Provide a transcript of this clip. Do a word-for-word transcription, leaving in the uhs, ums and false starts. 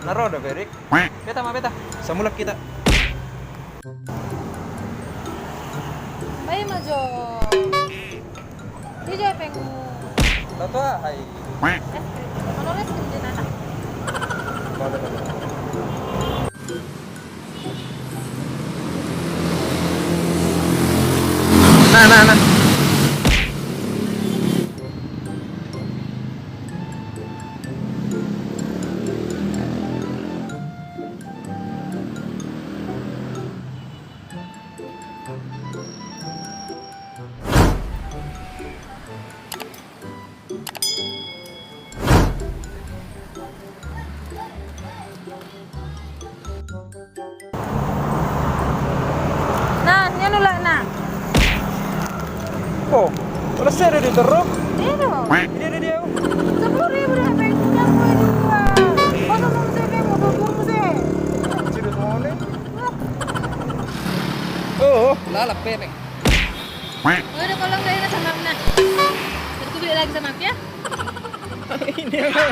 Na ro do, Erik. Beta ma, beta. Samulak hita. Baen ma jo. Dia jo hepengmu. Tahu tuh, hai. Es krim. Mana es krim di sana? Boleh, boleh. Nah, nah, nah. Nah, nian ulaon na. Oh, olo, sada do i, Ro? Dia do. Dia, dia, dia. Sepuluh ribu dah, Bang. Udah, gue dua. Masa mau saya, Bang, mau dua puluh saya. Sudah mau nih. Wah. Oh, lalap, Bang. Udah, tolong deh, ini sama Amna. Terus gue beli lagi sama aku ya. Ini apa?